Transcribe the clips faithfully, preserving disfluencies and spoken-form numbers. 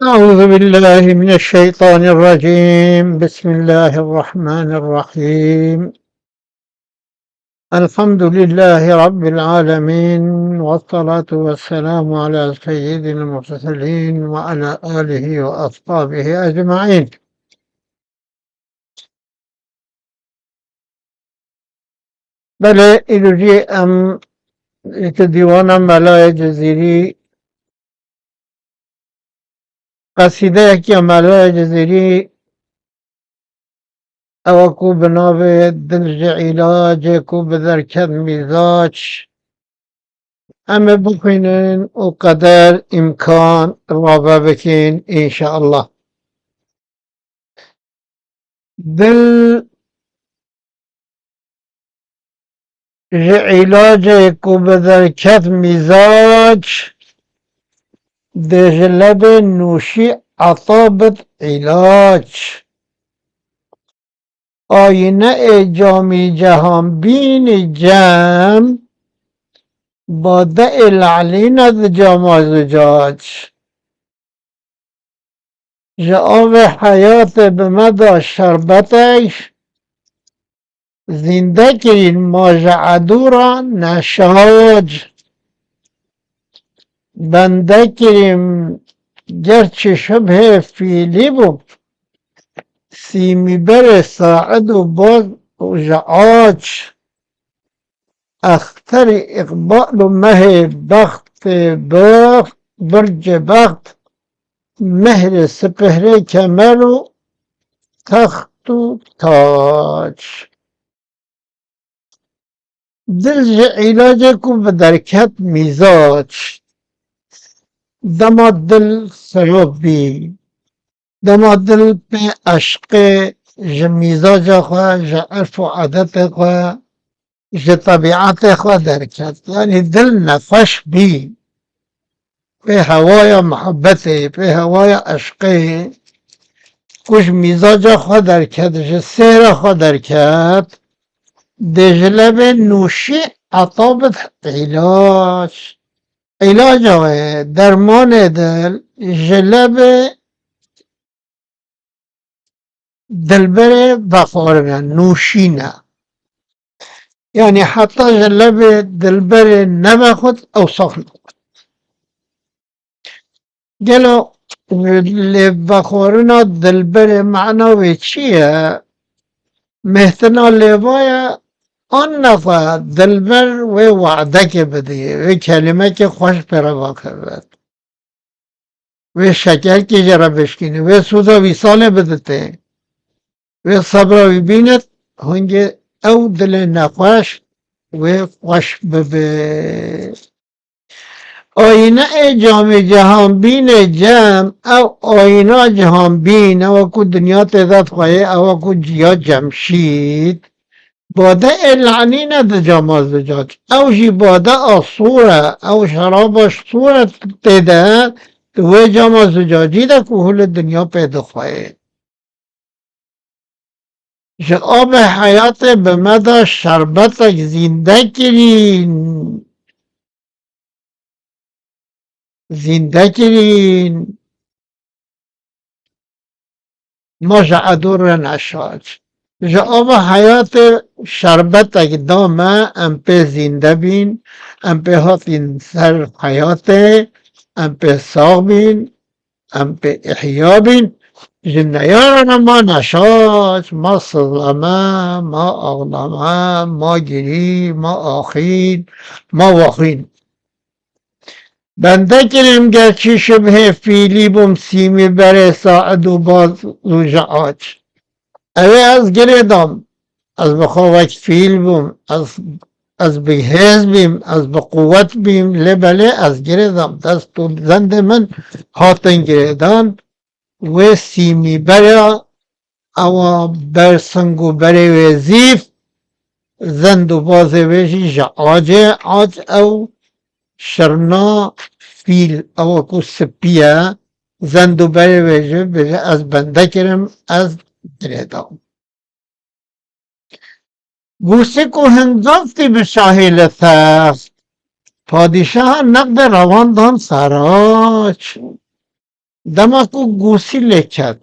أعوذ بالله من الشيطان الرجيم. بسم الله الرحمن الرحيم. الحمد لله رب العالمين، والصلاة والسلام على سيد المرسلين وعلى آله وأصحابه أجمعين. Belê, îro jî em ji dîwana Melayê Cizîrî, qesîdeyek ya Melayê Cizîrî, ew ku bi navê Dil ji îlacê ku bi derket mîzac, em ê bixwînin û qeder îmkan rave bikin, înşeallah. Dil ji îlacê ku bi derket mîzac, dê ji lebê nûşî ata bit îlac. Ayîne ê camî cehanbînî cem, bade ê le'lîne di cama zucac. Ji avê heyatê bi me da şerbetek, zînde kirîn ma ji edû re neşac. Bende kirîm, gerçî şibhê fîlî bû, sîmî berê said û boz û ji aç. Exterî îqbal û mehê bextê bext, bircê bext, mehrê sipihrê kemer û text û taç. Dil ji îlacê ku bi derket mîzac. Dema dil xirab bî, dema dil pê eşqê ji mîzaca xwe, ji erf û adetê xwe, ji tebîetê xwe derket. Yanî dil nexweş bî, pê hewaya muhebbetê, pê hewaya eşqê, ku ji mîzaca xwe derket, ji sêra xwe derket, dê ji lebê nûşî ata bid îlac. Îlaca wê, dermanê dil, ji lebê dilberê vexwarine, nûşîne. Yanî heta ji lebê dilberê nevexwit, ew sax nebû. Gelo lêvexwarina dilberê mana wê çi ye? Mêhtina lêva ye, an ne xwe dilber wê wadekê bidiyê, wê kelimekê xweş pê re vakeve. Wê şekerkê jê re bişkîne, wê sûza wîsalê biditê, wê sebra wî bînit, hingê ew dilê nexweş wê xweş bibe. Ayîne ê camê cihanbînê cem, ew ayîna cihanbîn, ew ku dinya tê de dixweyê, ew ku ciya cemşîd, bade ê le'nîne di cama zucac. Ew jî bade a sûr e, ew şeraba sûr e tê de, di wê cama zucacî de ku hûlê dinya pê dixweyê. Ji avê heyatê bi me de şerbetek zînde kirîn. Zînde kirîn. Ma ji edû re neşac. Ji ava heyatê şerbetek da me, em pê zînde bîn, em pê hatîn ser heyatê, em pê sax bîn, em pê ihya bîn. Ji neyara re ma neşac, ma sizleme, ma axlame, ma girî, ma axîn, ma waxîn. Bende kirim, gerçî şibhê fîlî bûm, sîmî berê said û baz û ji aç. Ew ê ez girê dam, ez bi xwe wek fîl bûm, ez, ez bi hêz bîm, ez bi quwet bîm, lê belê ez girê dam. Dest û zendê min hatin girêdan, wê sîmî bere, ewa ber sing û berê wê zîf, zend û bazê wê jî ji acê, ac ew şirna fîl, ewa ku spî ye, zend û berê wê jî bêje, ez bende kirim, ez girê dam. Gûsik û hinzaftî bi şahê li text, padîşaha neqdê rewan dan seraç. Dema ku gûsî lê ket,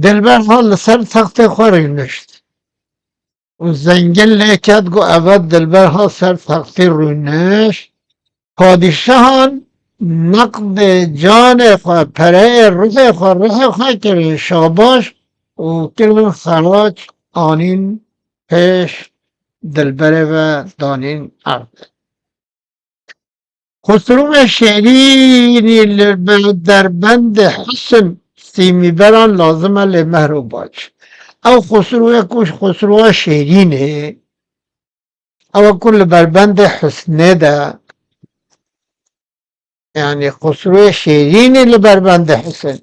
Dilber ha li ser textê xwe rûnişt û zengin lê ket, got, "Eve Dilber ha ser textê rûnişt." Padîşahan neqdê canê xwe, pereyê ruhê xwe, ruhê xwe kirin şabaş û kirin xerac, anîn pêş Dilberê ve, danîn erdê. Xusrûvê Şêrînî li ber-, derbendê Hisin Sîmîberan lazim e lê mehr û bac. Ew Xusrûvê ku Xusrûva Şêrînê, ew ku li berbendê Hisnê de, yanî Xusrûvê Şêrînî li berbendê Hisin,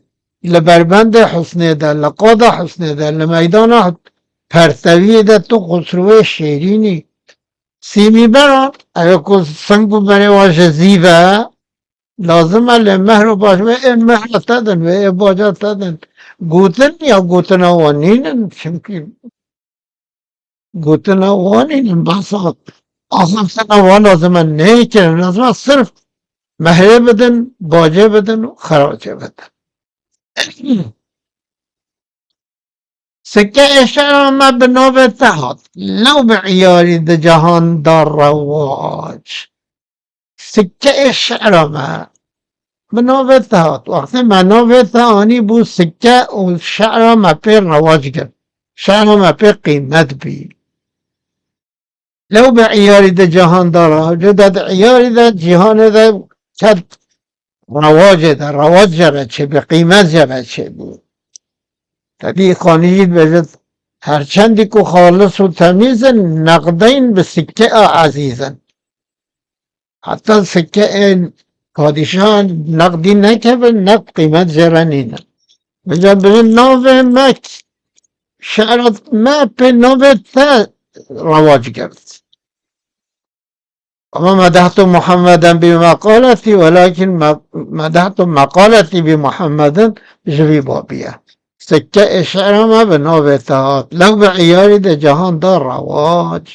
li berbendê Hisnê de, li qada Hisnê de, li meydana Perseviyê de tu Xusrûvê Şêrînî Sîmîberan, ew ku sing û berê wa ji zîv e, lazim e lê mehr û bac wê ê mehra te din, wê ê baca te din. Gotin ya gotina wan nînin, çimkî gotina wan nînin, behsa axaftina wan lazim e neyê kirin, lazim e sirf mehrê bidin, bacê bidin û xeracê bidin. Sikke ê şe'ra me bi navê te hat. Lew bi iyarî di cihan da rewac. Sikke ê şe'ra me bi navê te hat. Wextê me navê te anî bû sikke û şe'ra me pê rewac girt. Şe'ra me pê qîmet bî. Lew bi iyarî de cihan da rewac, de di iyarî de cihanê de ket rewacê de, rewac jere çêbû, qîmet jere çêbû. Tevî Xanî jî dibêjit, her çendî ku xalis û temîz in, neqdeyn bi sikke a ezîz in. Heta sikke ên padîşahan neqdî nekevin, neqd qîmet jere nîne. Vêca bêjin navê me, şe'ra me pê navê te rewac girt. Ama medehtu Muhammeden bi meqaleti, welakin me-, medehtu meqaleti bi Muhammeden ji vî babî ye. Sikke ê şe'ra me bi navê te hat. Lew bi iyarî de cihan da rewac.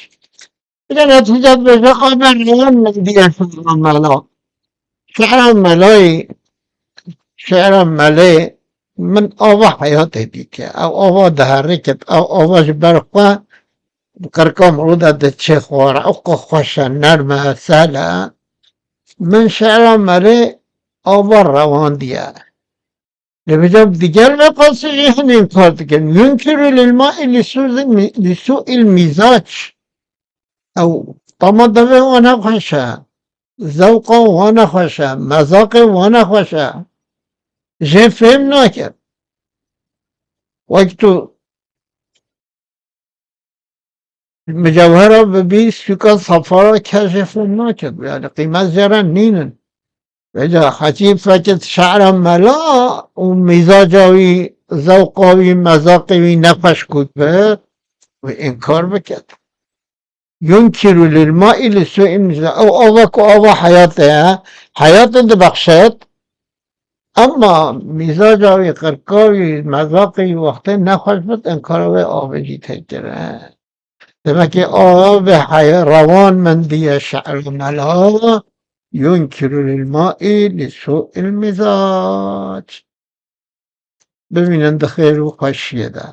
Bir de netîce dibêje, "Abe rewan min diye şe'ra mela." Şe'ra melayî, şe'ra melê min ava heyatê dîtiye. Ew ava diherikit, ew ava ji ber xwe bi qirka mirû de diçe xwar, ew qe xweş e, nerm e, sel e. Min şe'ra melê ava rewandiye. Lê vêca digel vê qasê jî hin înkar dikin. Yunkiru lil ma'i li su-, li su'il mizac. Ew tama devê wan ne xweş e. Zewqa wan ne xweş e. Mezaqê wan ne xweş e. Jê fêm nake. Wek tu Micewhera bibî sûka Safara kesê fêm nake. Yani qîmet jere nînin. Vêca hecî fekit şe'ra mela û mîzaca wî, zewqa wî, mezaqê wî nexweş ku bi, wî înkar biket. Yunkiru lil ma'i li su'il mizac. Ew ava ku ava heyatê ye, heyatê dibexşet. Emma mîzaca wî, qirka wî, mezaqê wî wextê nexweş bit, înkara wê avê jî tê kirin. Demek ki avê heye-, rewan min diye şe'ra mela, yunkiru lil ma'i li su'il mizac. Bimînin di xêr û xweşiyê de.